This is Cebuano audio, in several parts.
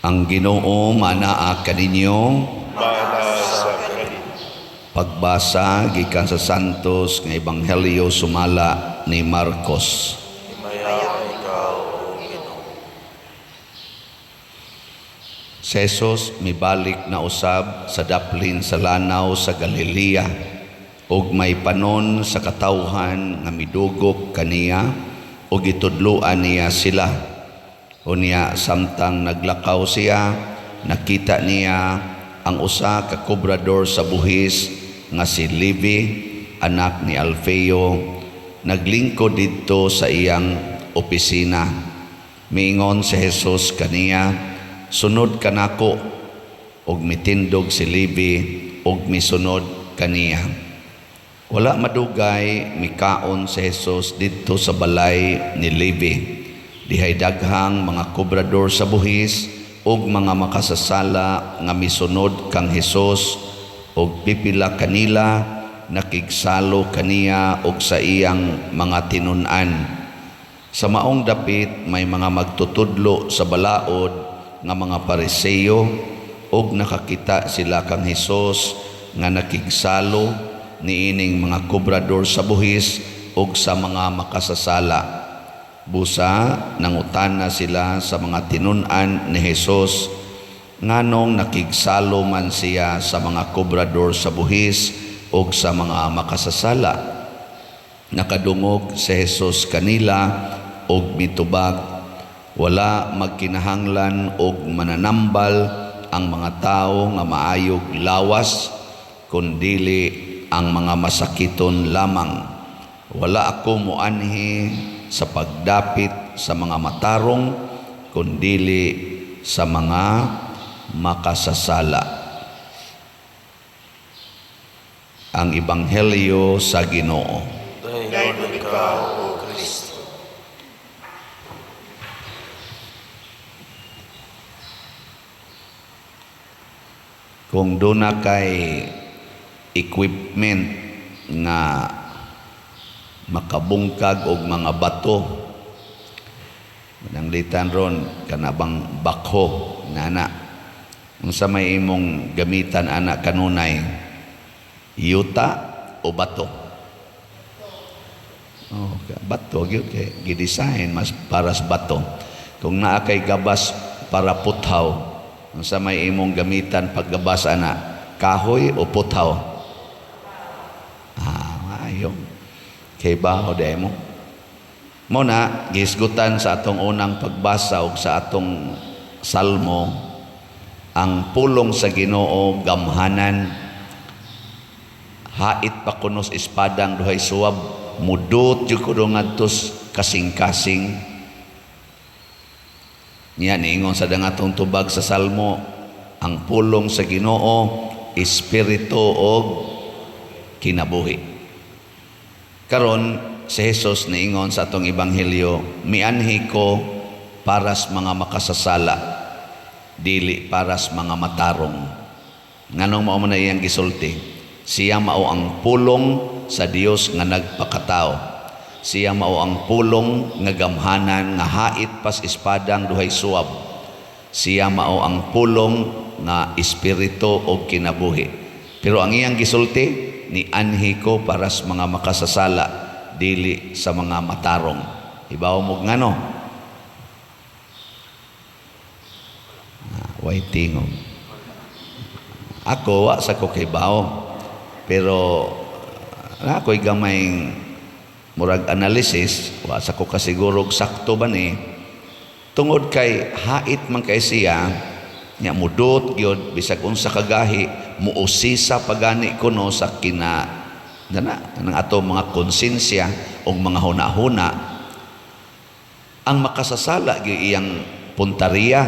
Ang Ginoo manaa kaninyo. Maanaa sa kanimo. Pagbasa gikan sa Santos nga Ebanghelyo sumala ni Marcos. Himaya ikaw, O Ginoo. Si Jesus mibalik na usab sa daplin sa lanaw sa Galilea ug may panon sa katawhan nga midugok kaniya ug gitudloan niya sila. Unya samtang naglakaw siya, nakita niya ang usa ka kobrador sa buhis nga si Levi, anak ni Alfeo, naglingkod didto sa iyang opisina. Miingon si Jesus kaniya, "Sunod kanako." Ug mitindog si Levi ug misunod kaniya. Wala madugay, mikaon si Jesus didto sa balay ni Levi. Dihay daghang mga kobrador sa buhis ug mga makasasala nga misunod kang Hesus, ug pipila kanila nakigsalo kaniya ug sa iyang mga tinun-an. Sa maong dapit may mga magtutudlo sa balaod nga mga Pariseo, ug nakakita sila kang Hesus nga nakigsalo niining mga kobrador sa buhis ug sa mga makasasala. Busa nangutana sila sa mga tinun-an ni Hesus nganong nakigsalo man siya sa mga kobrador sa buhis ug sa mga makasasala. Nakadungog si Hesus kanila ug mitubag, "Wala magkinahanglan og mananambal ang mga tawo nga maayog lawas, kundili ang mga masakiton lamang. Wala ako moanhi sa pagdapit sa mga matarong, kundili sa mga makasasala." Ang Ebanghelyo sa Ginoo. Dayon ikaw, O Kristo. Kung duna kay equipment nga makabungkag og mga bato, mananglitan ron kanabang bakho nana, unsa may imong gamitan ana kanunay, yuta o bato? Oh, bato gyud kay gidesign mas para sa bato. Kung naa kay gabas para puthaw, unsa may imong gamitan paggabas ana, kahoy o puthaw? Ayo. Kay baho day mo. Mo na gihisgutan sa atong unang pagbasa og sa atong salmo, ang pulong sa Ginoo gamhanan, hait pa kunos espadang duhay suwab, mudot jud kuno ngadtos kasing-kasing. Niya niingon sa atong tubag sa salmo, ang pulong sa Ginoo espiritu og kinabuhi. Karon si Jesus niingon sa atong ebanghelyo, mianhi ko para sa mga makasasala, dili para sa mga matarong. Nganong mao man na iyang gisulti? Siya mao ang pulong sa Dios nga nagpakatao. Siya mao ang pulong nga gamhanan nga hait pas espadang duhay suwab. Siya mao ang pulong nga espiritu og kinabuhi. Pero ang iyang gisulti, ni anhi ko para sa mga makasasala, dili sa mga matarong. Ibaw mo ngano? Way tingog. Ako wa sa ko kay bao. Pero ako'y gamay murag analysis, wa sa ko kasiguro og sakto ba ni, tungod kay hait man kay siya, nya mudot gyud bisag unsa kagahi, muusisa pagani kuno sa kina dana ng ato mga konsensya og mga hunahuna. Ang makasasala gyud iyang puntariya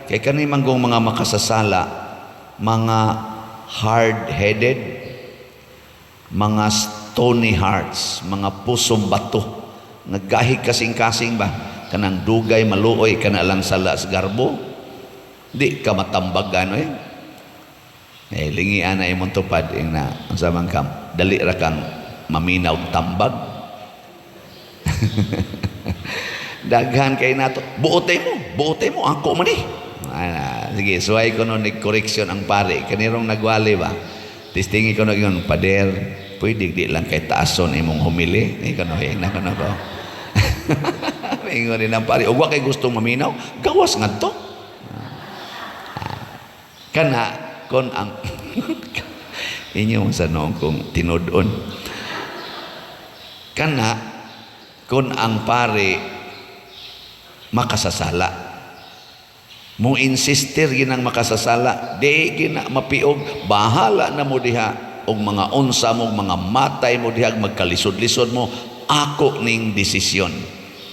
kay kani manggong mga makasasala, mga hard-headed, mga stony hearts, mga pusong bato, naggahi kasing-kasing ba, kanang dugay maluoy kana lang sala sa garbo, di ka matambagan oy. Lingian na imong tupad ing na unsa man kam, dali ra kang maminaw og tambag. Daghan kay nato, buote mo, ako man ni. Ana, sige, suway ko no correction ang pare. Kanirong nagwali ba? Testingi ko no yun, "Pader, pwede di lang kay taason imong homily?" Ni ko no, na ko no ko. Ingon din ang pare, "Ug wa kay gustong maminaw, gawas ngadto." Kana kon ang inyo sa noong kong tinud-on. Kana kung ang pare makasasala, mo insister ginang makasasala, di gina mapiog, bahala na mo diha og mga unsa mo, mga matay mo diha, magkalisod-lisod mo, ako ning desisyon.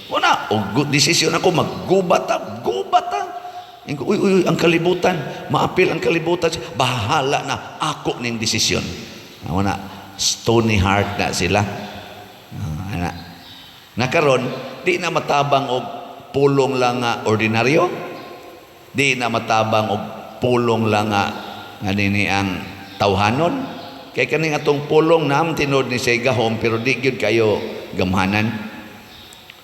Wala, og desisyon ako maggubat ta, gubat ta. Ingon, "Uy, uy, uy, ang kalibutan, maapil ang kalibutan, bahala na, ako ning desisyon." Wala, stony heart na sila. Ah, ana. Nakaron, di na matabang og pulong lang nga ordinaryo. Di na matabang og pulong lang nga nga nini ang tawhanon. Kay kaning atong pulong naam tinuod ni say gahom, pero di gyud kayo gamhanan.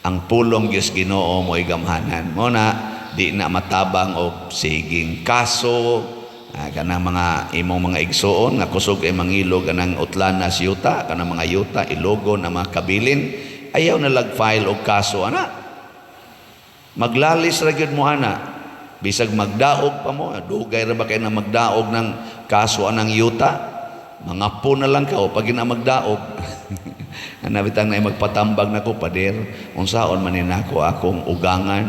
Ang pulong Dios Ginoo mo'y gamhanan. Mo na di na matabang og siging kaso, kanang mga imong mga igsuon nga kusog ay mangilog anang utlana sa yuta, kanang mga yuta ilogon ang mga kabilin, ayaw na lag file og kaso ana. Maglalis ra gyud mo ana. Bisag magdaog pa mo, dugay ra ba kay na magdaog ng kaso anang yuta? Mga po na lang ka o pag gina magdaog. Ana bitang na magpatambag nako, "Pader, unsaon man ni nako akong ugangan,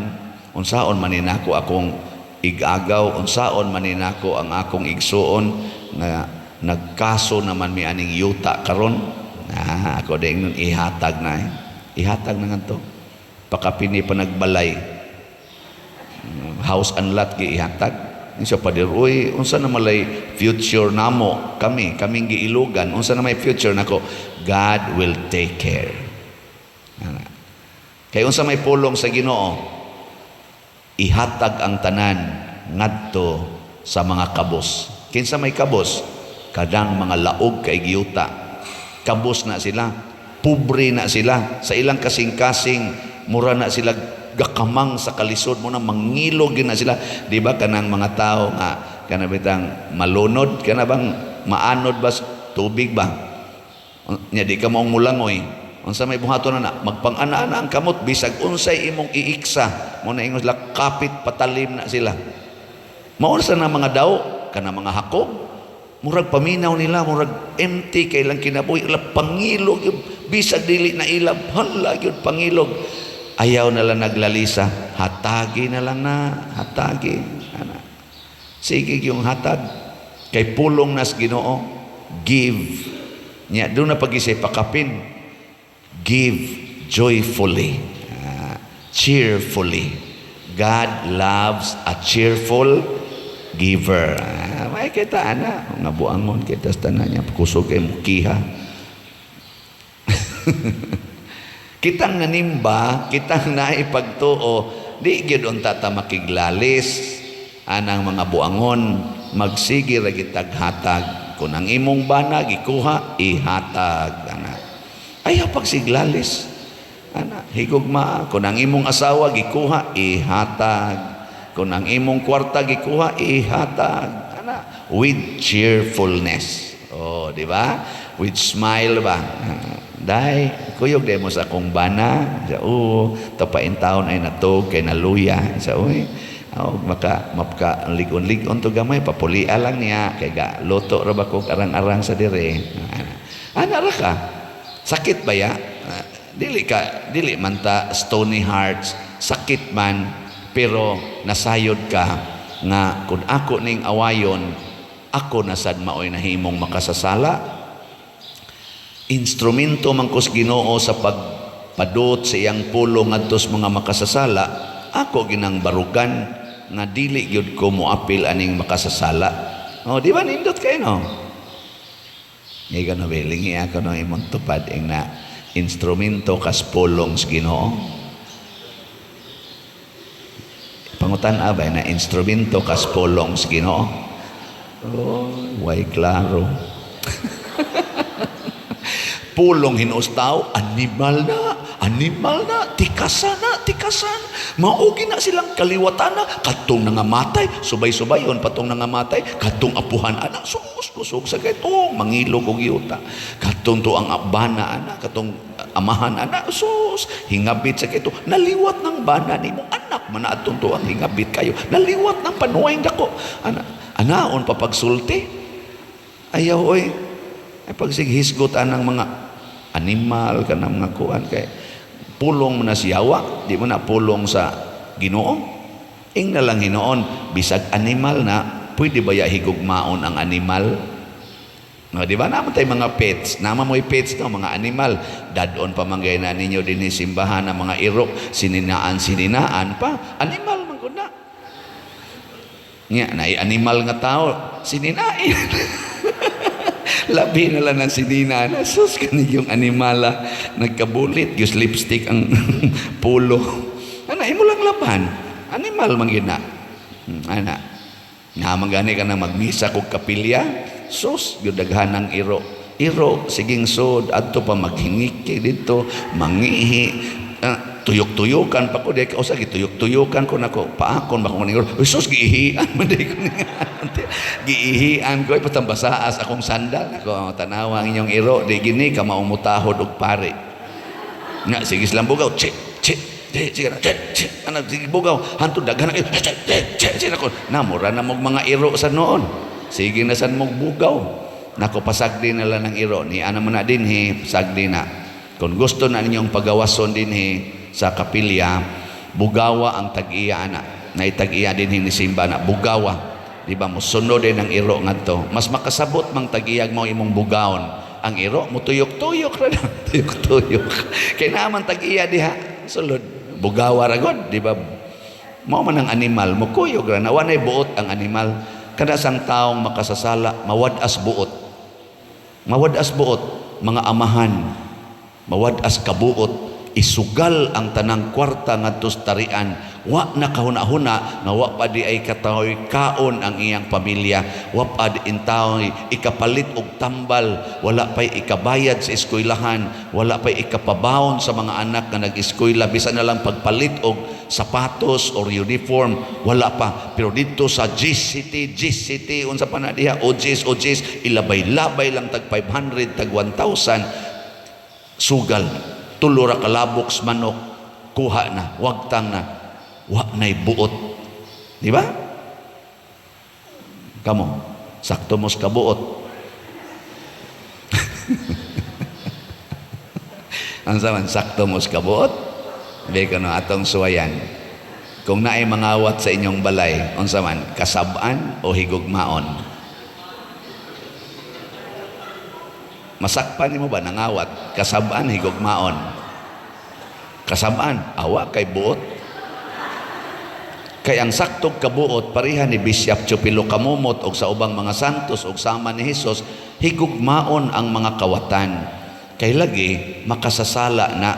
unsaon man ni nako akong igagaw, unsaon man ni nako ang akong igsuon nga nagkaso naman mi aning yuta karon?" Ah, ako din nun, ihatag na eh. Ihatag na ngadto. Pakapini pa nagbalay. House and lot gi ihatag. Siya, "Pader, uy, unsa na malay future namo kami, kaming giilugan, unsa na may future nako?" God will take care. Ana. Kay unsa may pulong sa Ginoo? Ihatag ang tanan ngadto sa mga kabos. Kinsa may kabos? Kadang mga laog kay giyuta. Kabos na sila, pobre na sila, sa ilang kasing-kasing mura na sila gakamang sa kalisod mo na mangilog gyud na sila. Di ba kanang mga tao nga kana bitang malunod, kana bang maanod ba sa tubig ba? Nya di ka maong mulangoy. Unsa may buhaton na na? Magpang-ana-ana ang kamot bisag unsay imong iiksa. Mo na ingon sila, kapit patalim na sila. Mao sa na mga daw kana mga hakog. Murag paminaw nila, murag empty kay lang kinabuhi, ila pangilog yun. Bisag dili na ilab, hala gyud pangilog. Ayaw na lang naglalisa, hatagi na lang na, hatagi. Ana. Sige yung hatag. Kay pulong nas Ginoo, give. Nya doon na pag-isip pakapin. Give joyfully, cheerfully. God loves a cheerful giver. Ah, may kita ana, nga buangon kita sa tanan niya, kusog kay mukiha. Kitang nanimba, kitang naipagtuo, di gyud unta ta makiglalis anang mga buangon, magsige ra gitag hatag. Kung ang imong bana gikuha, ihatag ana. Ayaw pagsiglalis. Ana, higugma, kung ang imong asawa gikuha, ihatag. Kung ang imong kwarta gikuha, ihatag. Ana, with cheerfulness. Oh, di ba? With smile ba? "Day, kuyog day mo sa akong bana." Sa, "Oo, tapain taon ay natog kay naluya." Sa, "Uy, oh, maka mapka ligon-ligon to gamay, papulia lang niya kay ga luto ra ba kog arang-arang sa dire." Ana, ana ra ka. Sakit ba ya? Ah, dili ka, dili man ta stony hearts, sakit man, pero nasayod ka nga kung ako ning awayon, ako na sad maoy nahimong makasasala. Instrumento man kus Ginoo sa pagpadot sa iyang pulong ngadto sa mga makasasala, ako ginang barugan nga dili gyud ko moapil aning makasasala. Oh, di ba nindot kayo no? Nga no, lingi ako no imong tupad ing na instrumento kas pulong sa Ginoo. Pangutan abay na instrumento kas pulong sa Ginoo. Oh, way klaro. Pulong hinuos tao, animal na, tikasa na, tikasa. Kalikasan. Mao gyud na silang kaliwatana kadtong nangamatay, subay-subayon patong nangamatay, kadtong apuhan ana, sus, kusog sa kay mangilog og yuta. Kadtong to ang bana ana, katong amahan ana, sus, hingabit sa kito. Naliwat ng bana nimo, anak man atong to ang hingabit kayo. Naliwat ng panuway dako. Ana, anaon pa pagsulti? Ayaw oy. Ay pagsighisgot anang mga animal kanang mga kuan kay pulong mo na siyawa, di mo na pulong sa Ginoo. Ing na lang hinoon, bisag animal na, pwede ba ya higugmaon ang animal? No, di ba naman tayo mga pets? Nama mo'y pets, no, mga animal. Dadon pa man gay na ninyo din simbahan ang mga iro, sininaan sininaan pa. Animal man gud na. Nya, naay animal nga tao, sininain. Labi na lang ng sinina na. Sus, kanig yung animala. Nagkabulit. Yung lipstick ang pulo. Ana, imo lang laban. Animal man gyud na. Ana. Nga man gani ka na magmisa kog kapilya. Sus, gyud daghan ng iro. Iro, siging sod, adto pa maghingiki dito, mangihi. Tuyok-tuyukan pa ko di ka usa gituyok-tuyukan ko nako paakon ba ko ni. Uy, sus, giihian man di ko ni, giihian ko ay patambasaas akong sandal nako. Tanawa ang inyong iro, di gini ka maumutahod og pare nga sige silang bugaw, che che che, sige na, che che, ana, sige bugaw hanto daghan ang che che che che nako, namura na mog mga iro sa noon, sige na san mog bugaw nako. Pasagdi na lang ng iro ni ana mo na dinhi, pasagdi na. Kung gusto na ninyong pagawason dinhi sa kapilya, bugawa ang tag-iya ana. Naitag-iya dinhi ni simba na bugawa. Di ba mosunod din ang iro ngadto. Mas makasabot mang tag-iyag mo imong bugaon. Ang iro mutuyok-tuyok ra na, tuyok-tuyok. Kay naman tag-iya diha sulod. Bugawa ra gud, di ba? Mao man ang animal, mukuyog ra na, wa nay buot ang animal. Kada sang taong makasasala, mawad-as buot. Mawad-as buot, mga amahan. Mawad-as kabuot, isugal ang tanang kwarta ngadto sa tarian. Wa na kahuna-huna nga wa pa di ay kataoy kaon ang iyang pamilya, wa pa di intaoy ikapalit og tambal, wala pay ikabayad sa eskwelahan, wala pay ikapabaon sa mga anak nga nag-eskwela, bisan na lang pagpalit og sapatos or uniform, wala pa. Pero dito sa GCT, GCT, unsa pa na diha, OGs, OGs, ilabay-labay lang tag 500, tag 1,000, sugal tulo ra kalabok sa manok, kuha na, wagtang na, wa na'y buot, di ba? Kamo, sakto mos kabuot. Ang saman, sakto mos kabuot. Di ko no atong suwayan. Kung naay mangawat sa inyong balay, unsa man, kasab-an o higugmaon? Masakpan nimo ba nangawat? Kasab-an, higugmaon? Kasab-an, awa kay buot. Kay ang saktog kabuot pareha ni Bishop Chupilo Kamumot og sa ubang mga santos og sama ni Hesus, higugmaon ang mga kawatan. Kay lagi makasasala na.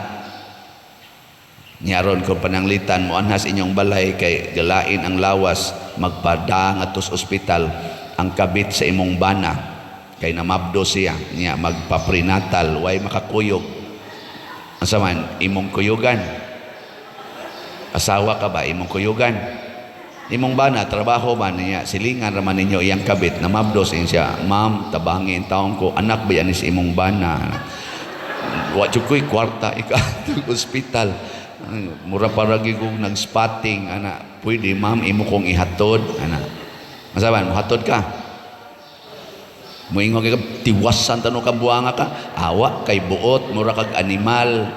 Niaron kung pananglitan mo anhas inyong balay kay galain ang lawas, magpada ngadto sa ospital ang kabit sa imong bana kay namabdo siya niya, magpa-prenatal, way makakuyog. Asa man imong kuyugan? Asawa ka ba, imong kuyugan? Imong bana trabaho ba niya, silingan ra man ninyo iyang kabit, namabdo siya, "Ma'am, tabangi taon ko." Anak ba yan sa imong bana? Wa jud ko'y kwarta ika ospital, mura pa ra gyud kog nag-spotting ana. "Pwede, ma'am, imo kong ihatod," ana. Masaban mohatod ka? Moingon kay tiwasan tanong ka, buanga ka, awa kay buot, mura kag animal.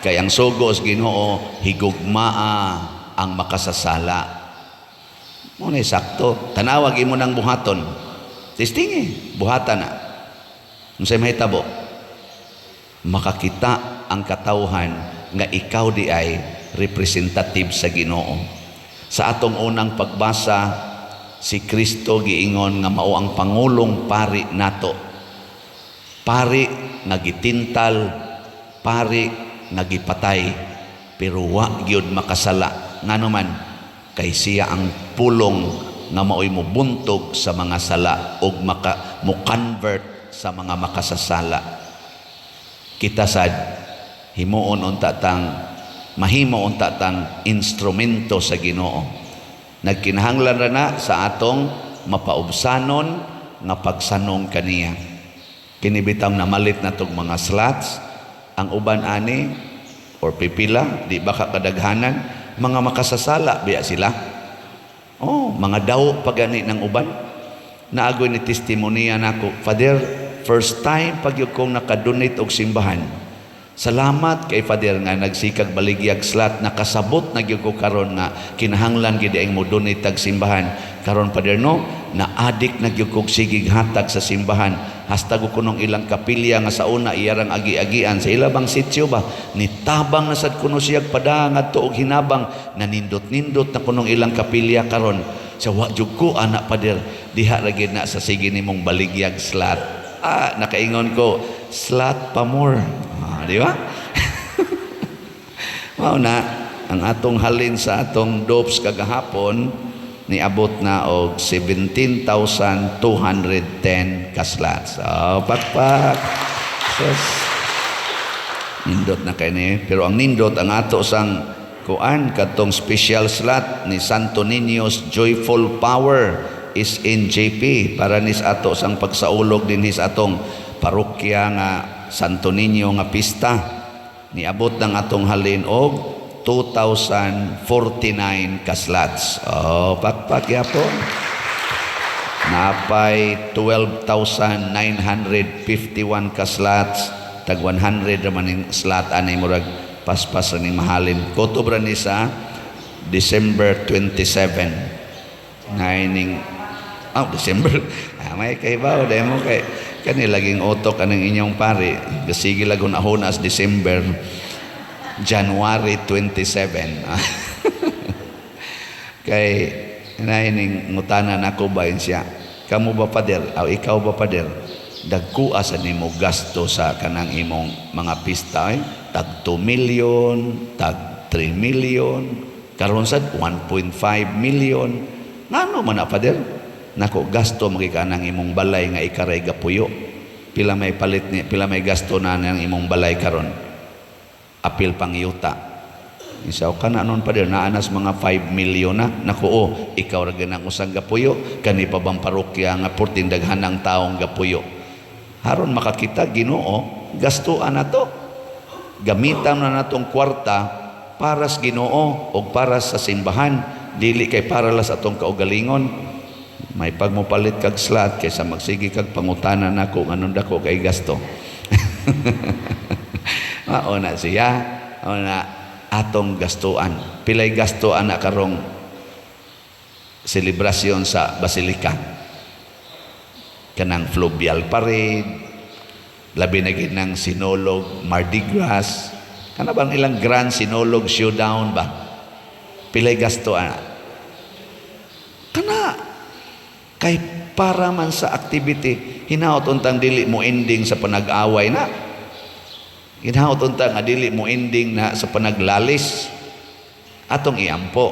Kay ang sugo sa Ginoo, higugmaa ang makasasala. Mo na sakto. Tanawag imo nang buhaton. Testingi, buhatan na. Unsay mahitabo? Makakita ang katawhan nga ikaw di ay representative sa Ginoo. Sa atong unang pagbasa, si Kristo giingon nga mao ang pangulong pari nato. Pari nga gitintal, pari nga gipatay, pero wa gyud makasala. Ngano man? Kay siya ang pulong nga maoy mobuntog sa mga sala ug maka mo convert sa mga makasasala. Kita sad himuon unta tang Mahimo unta tang instrumento sa Ginoo. Nagkinahanglan ra na sa atong mapaubsanon nga pagsanong kaniya. Kini bitang namalit na tong mga slots, ang uban ani or pipila, di ba ka kadaghanan, mga makasasala biya sila. Oh, mga daw pa gani ng uban. Naagoy ni testimonya nako, "Father, first time pag kong nakadonate og simbahan. Salamat kay Father nga nagsikag baligyag slot, nakasabot na gyud ko karon nga kinahanglan gid ang mo donate tag simbahan. Karon, Father, no, na-addict na gyud kog sigig hatag sa simbahan. Hasta ko kunong ilang kapilya nga sa una iyarang agi-agian sa ila bang sitio ba, nitabang na sad kuno siyag padang ngadto og hinabang, nanindot-nindot na kunong ilang kapilya karon. Sa wa jud ko ana, Father, diha ra gid na sa sige nimong baligyag slot." Ah, nakaingon ko, "Slot pa more." Ah, di ba? Mao na ang atong halin sa atong dopes kagahapon, niabot na og 17,210 ka slots. Oh, pakpak. Sus. Nindot na kay ni. Pero ang nindot ang ato sang kuan katong special slot ni Santo Niño's Joyful Power is in JP para nis ato sang pagsaulog dinhi sa atong parokya nga Santo Niño nga pista, niabot ng atong halin og 2,049 ka slots. Oh, pakpak yapon. Napay 12,951 ka slots, tag 100 raman ning slot ani, murag paspas ra ning mahalin. Kutob ra ni sa December 27. Naining, oh, December. Ah, may kahibaw dahil mo kay kani laging utok anang inyong pare. Gasige lagon as December, January 27. Kay naining ngutana nako ba siya. "Kamo ba, Pader? Aw, ikaw ba, Pader? Dagkua sa nimo gasto sa kanang imong mga pista eh? Tag 2 million, tag 3 million, karon sad 1.5 million. Ngano man na, Pader?" "Nako, gasto magikanang imong balay nga ikaray gapuyo. Pila may palit ni, pila may gasto na ng imong balay karon? Apil pang yuta." Isaw ka na nun pa din, naanas mga 5 million na. "Naku, oh, ikaw ra ganang usang gapuyo, kani pa bang parokya nga purting daghan ng taong gapuyo. Haron makakita Ginoo, gastuan na to. Gamitan na natong kwarta para sa Ginoo o para sa simbahan, dili kay para lang sa atong kaugalingon." May pagmupalit kag slot kaysa magsige kag pangutana nako nganong dako kay gasto. Mao na siya. Mao na atong gastuan. Pilay gasto ana karong selebrasyon sa Basilika? Kanang fluvial parade, labi na gid ng Sinulog, Mardi Gras, kana bang ilang Grand Sinulog Showdown ba? Pilay gasto ana? Kana kay para man sa activity, hinaot untang dili mo ending sa panag-away na. Hinaot unta nga dili mo ending na sa panaglalis. Atong iampo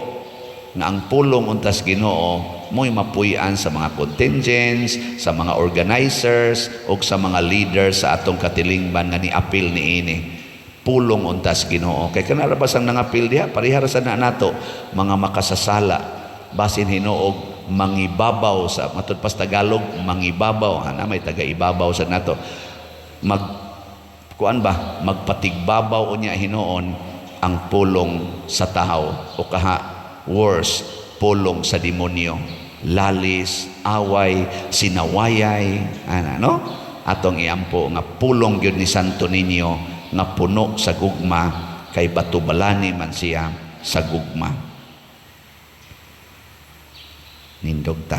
nga ang pulong untas Ginoo mo'y mapuy-an sa mga contingents, sa mga organizers ug sa mga leaders sa atong katilingban nga niapil niini. Pulong untas Ginoo. Kay kanara ba sang nangapil diha, pareha ra sa na nato mga makasasala, basin hinuog mangibabaw sa matud pas Tagalog, mangibabaw ana, may taga-ibabaw sa nato, mag kuan ba, magpatigbabaw unya hinuon ang pulong sa tao o kaha worse, pulong sa demonyo, lalis, away, sinawayay ana, no? Atong iampo nga pulong gyud ni Santo Niño nga puno sa gugma, kay batubalani man siya sa gugma. Nindog ta.